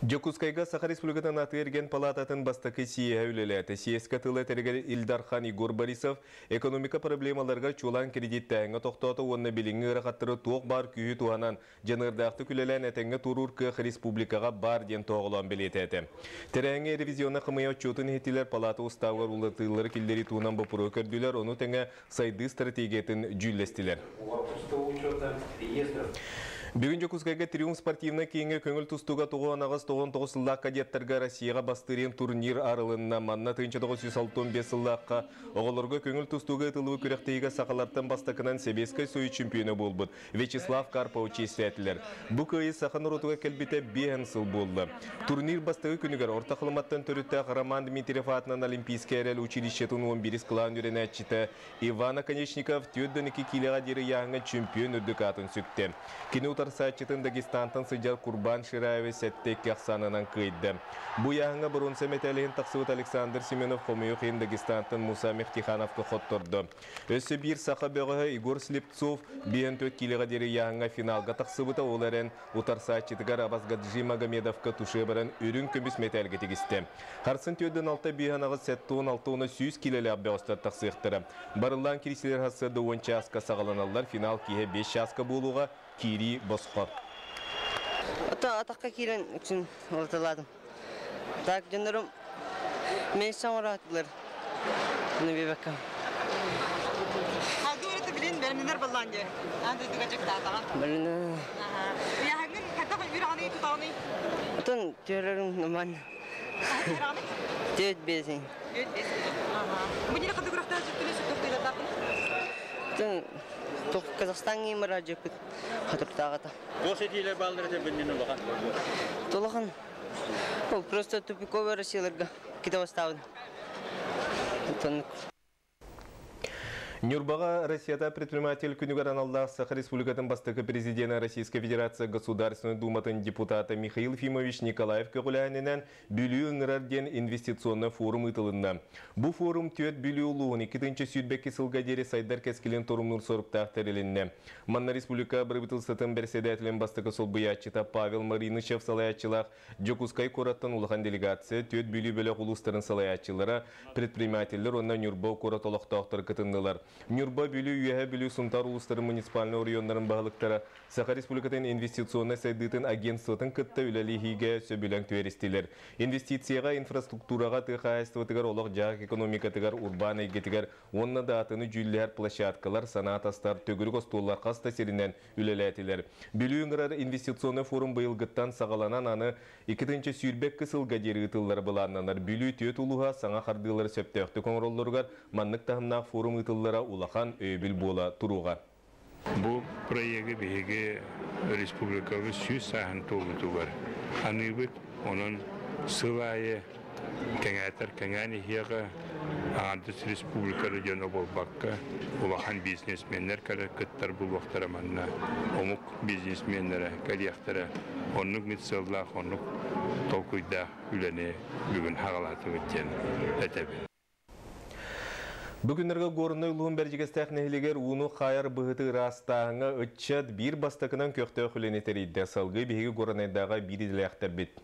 Дьокуускайга Саха Республикатын Атыы-эргиэн палаататын бастакы съеһэ үлэлээтэ. Съезкэ тыл этэригэр Ил Дархан Егор Борисов экономика проблемаларыгар чуолаан кредиттээһиҥҥэ тохтоото уонна билиҥҥи ыарахаттары туох баар күүһү туһанан дьаныардаахтык үлэлээн этэҥҥэ туоруур кыах республикаҕа баар диэн тоһоҕолоон бэлиэтээтэ. Тэрээһиҥҥэ ревизионнай хамыйа отчуотун иһиттилэр, палаата устаабыгар уларытыылары киллэрии туһунан боппуруоһу көрдүлэр, ону тэҥэ сайдыы стратегиятын дьүүллэстилэр. Бүгүн Дьокуускайга Триумф спортивнай кииҥҥэ көҥүл тустууга 98-99 сыллаах кадеттарга Россияҕа бастыырын турнир арылынна. Манна 1965 сыллаахха оҕолорго көҥүл тустууга ытыллыбыт күрэхтэһиигэ сахалартан бастакынан Сэбиэскэй Союз чемпиона буолбут Вячеслав Карпов чиэстээтилэр. Бу кыайыы саха норуотугар кэлбитэ биэһэн сыл буолла. Турнир бастакы күнүгэр Орто Халыматтан төрүттээх Роман Дмитриев аатынан Олимпийскай эрэл училищетын 11 кылаан үөрэнээччитэ Иван Оконечников 4-2 киилэҕэ диэри ыйааһыҥҥа чемпион үрдүк аатын сүктэ. Кини утарсааччытын Дагестантан сылдьар Курбан Шираевы 7-2 ахсаанынан кыайда. Бу ыйааһыҥҥа боруонса мэтээлиһин тахсыбыт Александр Семенов хомойуох иһин Дагестантан Муса Мехтихановка хоттордо. Өссө биир саха бөҕөһө Егор Слепцов 54 киилэҕэ диэри ыйааһыҥҥа финалга тахсыбыта, ол эрэн утарсааччытыгар Абасгаджи Магомедовка туше баран үрүҥ көмүс мэтээлгэ тигистэ. Харсын 4-6 5 7-6 уонна 100 киилэлээх бөҕөстөр тахсыахтара. Барыллаан киирсилэр сарсыарда 10 чааска саҕаланаллар, финал киэһэ 5 чааска буолуоҕа, киирии босхо. Атахха киирэн үксүн ылыталаатым. Так дьоннорум мен саҥараатылар. Набибакка. Хагы өрөтө билин бэрминер баллан же. Ан дойдуга жактаатаҕа. Блин. Яһаңын хата үраҕаны тутаҕыный? Отон түөрөрүм нуман. Үраҕаны? Түөт бесин. Түөт бесин. Бу нere хата күрөхтөр жүктүнө сүттөхтүлэрдаахпын? Отон тух Казахстаҥҥа мара жөкүт хатыртааҕата. Туох этиилэр бааллар этэ биннин улахан? Тулахан. Ол просто тупиковая Россияларга ките бастаабын. Тоннук. Ньурбаҕа Россията предприниматель күнүгэр аналлаах Саха Республикатын бастакы президенэ Российской Федерация Государственной Думатын депутата Михаил Ефимович Николаев көҕүлээһининэн Бүлүү ыҥырар диэн инвестиционнай форум ыытылынна. Бу форум түөрт Бүлүү улууһун 2022 сылга диэри сайдар кэскилин торумнуур соруктаах тэрилиннэ. Манна республика бырабыыталыстыбатын бэрэссэдээтэлин бастакы солбуйааччыта Павел Маринычев салайааччылаах Дьокуускай куораттан улахан делегация, түөрт Бүлүү бөлөх улуустарын салайааччылара, предпринимателлэр уонна Ньурба куорат олохтоохторо кытыннылар. Ньурба, Бүлүү, Үөһээ Бүлүү, Сунтаар улуустарын муниципальнай оройуоннарын баһылыктара Саха Республикатын инвестиционнай сайдыытын агентствотын кытта үлэлиһиигэ сөбүлэҥ түһэристилэр. Инвестицияҕа, инфраструктураҕа, тыа хаһаайыстыбатыгар, олох-дьаһах экономикатыгар, урбаан эйгэтигэр уонна да атыны дьүүллэһэр площадкалар, санаа тастар, төгүрүк остуоллар хас да сиринэн үлэлээтилэр. Бүлүү ыҥырар инвестиционнай форум быйылгыттан саҕаланан аны 2022 сылга диэри ыытыллара былааннанар. Бүлүү түөрт улууһа саҥа хардыылары сөптөөхтүк оҥороллоругар маннык таһымнаах форум ыытыллара улахан өйөбүл буола туруоҕа. Бу проегы биһиги республикабыт 100 сааһын туолуутугар аныыбыт. Онон сыл аайы кэҥээтэр кэҥээн иһиэҕэ, аҥардас республика эрэ дьоно буолбакка, улахан бизнесменнэр кэлэр кыттар буолуохтара манна, омук бизнесменнэрэ кэлиэхтэрэ. Оннук мин сыаллаах, оннук толкуйдаах үлэни бүгүн хаҕалаатыбыт диэн этэбин. Бу күннэргэ Горнай улууһун Бэрдьигэстээх нэһилиэгэр ууну хаайар быһыты ыраастааһыҥҥа ыччат биир бастакынан көхтөөх үлэни тэрийдэ. Салгыы биһиги Горнайдааҕы биир идэлээхтэрбит.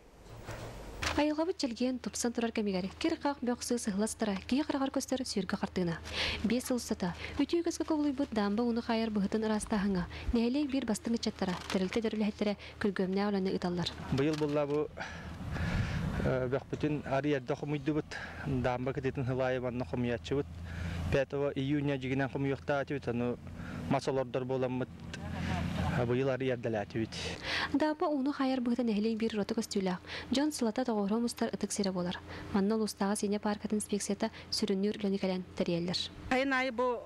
Айылҕабыт чэлгиэн тупсан турар кэмигэр кир-хах бөхсү сыһыластара киһи хараҕар көстөр сүргэ хартыына. 5 сыл устата үтүө үгэскэ кубулуйбут даамба ууну хаайар быһытын ыраастааһыҥҥа нэһилиэк биир бастыҥ ыччаттара, тэрилтэ үлэһиттэрэ күргүөмнээх үлэни ыыталлар. Быйыл булла бу бөхпүтүн арый эрдэ хомуйдубут. Даамба кытытын хылаайы манна хомуйааччыбыт. 5 июня дьигинэн хомуйуохтаатыбыт, ону мас олордор буоламмыт быйыл арый эрдэлээтибит. Даапа ууну хаайар быһыта нэһилиэк биир ураты көстүүлээх. Дьон сылата тоҕуоруһа мустар ытык сирэ буолар. Манна улуустааҕы Сиинэ пааркатын инспекцията сүрүннүүр үлэни кэлэн тэрийэллэр. Сайын аайы бу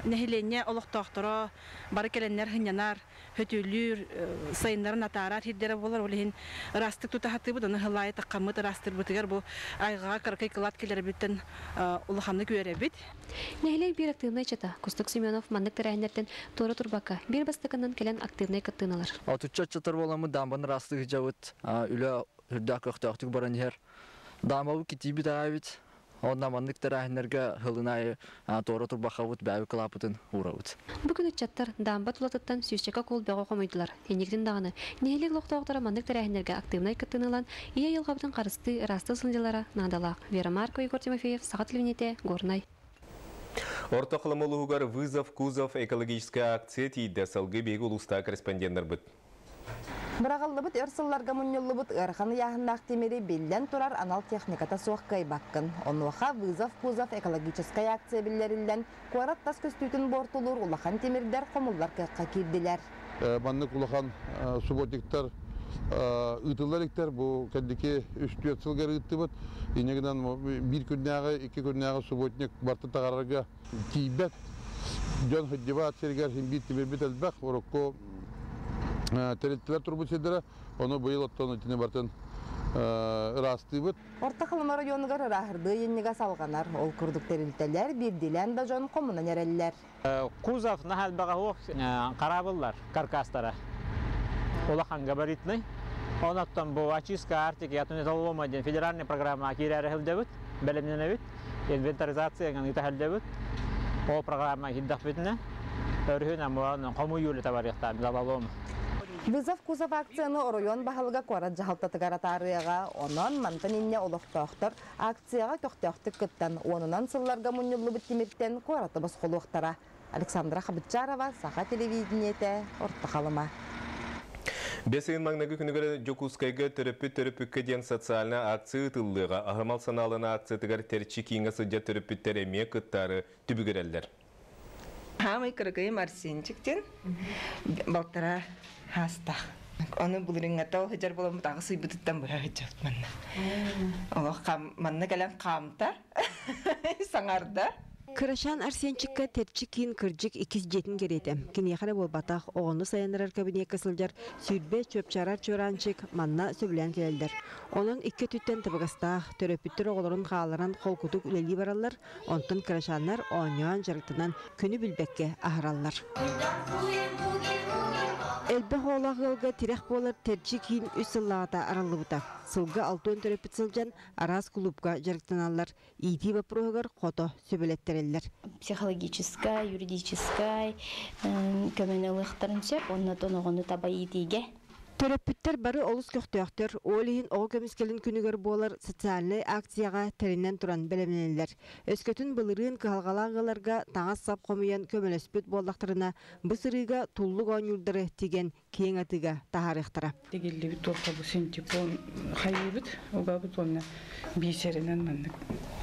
нэһилиэнньэ олохтоохторо бары кэлэннэр сынньанар, хөтүлүүр, сайыннарын атаарар сирдэрэ буолар. Ол иһин ыраастык тута сатыыбыт, ону сыл аайы таххаммыт ыраастыырбытыгар бу айҕаҕа кыракый кылаат кэлэрбиттэн улаханнык үөрэбит. Нэһилиэк биир актыыбынай ыччата Кустук Семенов маннык тэрээһиннэртэн туора турбакка, биир бастакынан кэлэн актыыбынай кыттыыны ылар. Отучча ыччаттар буоламмыт даамбаны ыраастыы сылдьабыт, үлэ үрдээх көхтөөхтүк баран иһэр. Даамбабыт китиибит аайбыт. Онна маннык тэрээһиннэргэ сылын аайы туора турбахабыт бэйэбит кылааппытын уурабыт. Бу күн ыччаттар даамба тулатыттан сүүсчэкэ куул бөҕү хомуйдулар. Инникитин даҕаны нэһилиэк олохтоохторо маннык тэрээһиннэргэ актыыбынай кыттыыны ылан, ийэ айылҕабытын харыстыы, ыраастыы сылдьаллара наадалаах. Вера Маркова, Егор Тимофеев, Саха телевидениетэ, Горнай. Орто Халыма улууһугар «Вызов кузов» экологическай акция тиийдэ, салгыы биһиги улуустааҕы корреспонденнарбыт. Быраҕыллыбыт өр сылларга мунньуллубут ыарахан ыйааһыннаах тимири биллэн турар анал техниката суох кыайбаккын. Онуоха «Вызов кузов» экологическай акция биллэриллэн, куорат тас көстүүтүн буортулуур улахан тимирдэр хомуллар кыахха киирдилэр. Маннык улахан субботниктар ыытыллар иликтэр. Бу кэнники үс-түөрт сылгар ыыттыбыт. Инньэ гынан биир күннээҕи, икки күннээҕи субботник барыта таҕарарга тиийбэт. Дьон сылдьыбат сиригэр син биир тимирбит элбэх. Урукку тэрилтэлэр турбут сирдэрэ. Ону быйыл оттон итини барытын ыраастыыбыт. Орто Халыма оройуонугар ырааһырдыы ыйынньыга салҕанар. Ол курдук тэрилтэлэр биирдиилээн да дьон хомунан эрэллэр. Кузов наһаа элбэҕэ суох хараабыллар каркастара улахан габаритный. Онон бу очистка Арктики от металлолома диэн федеральный программа киирээри сылдьабыт, бэлэмнэнэбит, инвентаризация ыыта сылдьабыт. Ол программа киирдэхпитинэ, өрүһүн амуан хомуйуу үлэтэ барыахтаах металлолом. Вызов кузов акцияны оройуон баһылыга куорат дьаһалтатыгар атаарыаҕа. Онон мантан инньэ олохтоохтор Акцияҕа көхтөөхтүк кыттан, уонунан сылларга мунньуллубут тимиртэн куораты босхолуохтара. Александра Хабытчарова, Саха телевидениетэ, Орто Халыма. Бэс ыйын маҥнайгы күнүгэр Дьокуускайга Төрөппүт төрөппүккэ диэн социальнай акция ыытыллыаҕа. Аһымал санаалана акциятыгар Тэрчи кииҥҥэ сылдьар төрөппүттэр эмиэ кыттаары түбүгүрэллэр. Хаамай кыракыйым Арсенчик диэн балтараа хаастаах. Ону былырыҥҥата ол сылдьар буоламмыт аҕыс ыйбытыттан быһа сылдьабыт манна. Олох манна кэлэн хаамта, саҥарда. Кырачаан Арсенчикка Тэрчи киин кырдьык иккис дьиэтин кэриэтэ. Киниэхэ эрэ буолбатах, оҕону сайыннарар кабинекка сылдьар сүүрбэ чуопчаарар чуораанчык манна сөбүлээн кэлэллэр. Онон икки өттүттэн табыгастаах, төрөппүттэр оҕолорун хаалларан холкутук үлэлии бараллар, Онтон кырачааннар оонньоон дьарыктанан күнү билбэккэ аһараллар. Элбэх оҕолоох ыалга тирэх буолар Тэрчи киин үс сыллааҕыта арыллыбыта. Сылга алтыан төрөппүт сылдьан араас кулуупка дьарыктаналлар, иитии боппуруоһугар хото сөбүлэттэрэллэр. Психологическай, юридическай көмөнү ылыахтарын сөп, уонна оҕону таба иитиигэ. Төрөппүттэр бары олус көхтөөхтөр, ол иһин оҕо көмүскэлин күнүгэр буолар социальнай акцияҕа тэринэн туран бэлэмнэнэллэр. Өскөтүн былырыын кыһалҕалаах ыалларга таҥас-сап хомуйан көмөлөспүт буоллахтарына, бу сырыыга туллук оонньуурдары тигэн киэҥ атыыга таһаарыахтара. Тигиллибит туохха бу синтепон хайыыбыт, угабыт уонна биисэринэн маннык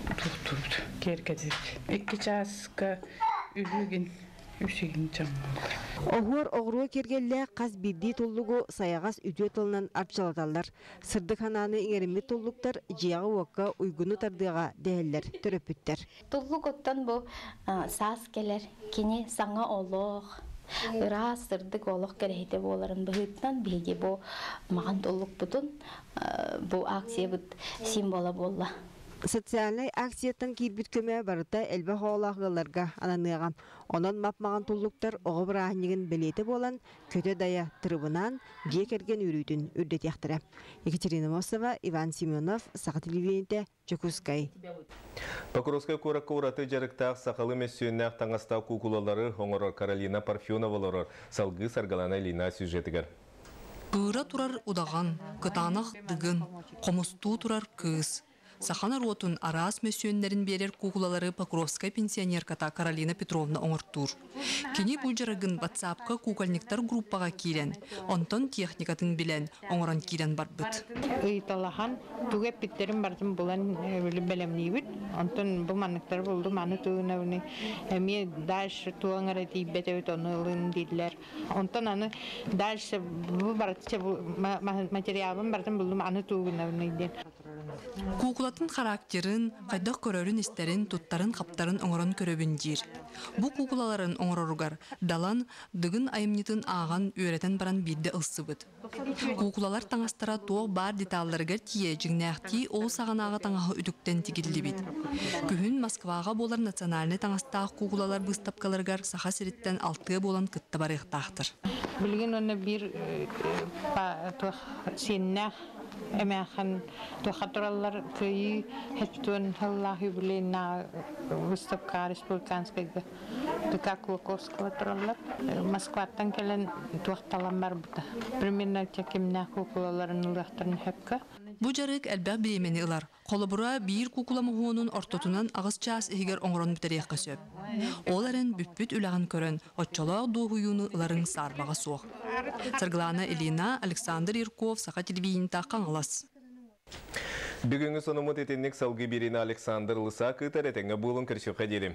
туохтуубут, киэргэтэбит. Икки чааска үһүгүн Үсүһүн чаҥҥалар. Оһуор оҕуруо киэргэллээх хас биирдии туллугу сайаҕас үтүө тылынан арчылаталлар. Сырдык санааны иҥэриммит туллуктар дьиэҕэ-уокка уйгуну тардыаҕа дэһэллэр төрөппүттэр. Туллук оттон бу саас кэлэр, кини саҥа олох, ыраас сырдык олох кэрэһитэ буоларын быһыытынан биһиги бу маҕан туллукпутун бу акциябыт символа буолла. Социальнай акцияттан киирбит көмө барыта элбэх оҕолоох ыалларга ананыаҕа. Онон мап-маҕан туллуктар оҕо бырааһынньыгын бэлиэтэ буолан, көтө-дайа тырыбынаан, дьиэ кэргэн үөрүүтүн үрдэтиэхтэрэ. Екатерина Мосова, Иван Семенов, Саха телевидениетэ, Дьокуускай. Покровскай куоракка ураты дьарыктаах сахалыы мөссүөннээх таҥастаах куукулалары оҥорор Каролина Парфенова олорор. Салгыы Саргалана Ильина сюжетыгар. Кыыра турар удаҕан, кытаанах дыгын, хомустуу турар кыыс. Саха норуотун араас мөссүөннэрин биэрэр куукулалары Покровскай пенсионерката Каролина Петровна оҥортуур. Кини бу дьарыгын ватсапка кукольниктар группаҕа киирэн, онтон техникатын билэн, оҥорон киирэн барбыт. Ыйыталаһан, тугу эппиттэрин барытын булан бэлэмниибит. Онтон бу манныктары булдум, аны тугунабыны эмиэ дальше туоҥ эрэ тиийбэт эбит, ону ылын дииллэр. Онтон аны дальше бу барыта материалын барытын булдум, аны тугунабыный диэн. Куукулатын характерын, хайдах көрөрүн-истэрин, туттарын-хаптарын оҥорон көрөбүн диир. Бу куукулаларын оҥороругар Далан Дыгын айымньытын ааҕан, үөрэтэн баран биирдэ ылсыбыт. Куукулалар таҥастара туох баар деталларыгар тиийэ дьиҥнээхтии ол саҕанааҕы таҥаһы үтүктэн тигиллибит. Күһүн Москваҕа буолар национальнай таҥастаах куукулалар быыстапкаларыгар Саха сириттэн алтыа буолан кытта барыахтаахтар. Билигин уонна биир туох сиэннээх. Эмээхин туха тураллар кыйыы хеттуон хыллаах юбилейна выставка республиканскайга ДК Кулаковского тураллар. Москваттан кэлэн туохталан барбыта. Примерно кимнээх куукулаларын ылыахтарын хөпкө. Бу дьарык элбэх бириэмэни ылар. Холобура, биир куукула моһуонун ортотунан 8 чаас иһигэр оҥорон бүтэриэххэ сөп. Ол эрэн бүппүт үлэҕин көрөн, оччолоох дуоһуйууну ыларыҥ саарбаҕа суох. Саргылана Ильина, Александр Ирков, Саха телевидениета, Хаҥалас. Бүгүҥҥү сонуммут итинник. Салгыы биэриини Александр Лысак ыытар. Этэҥҥэ буолуҥ, көрсүөххэ диэри.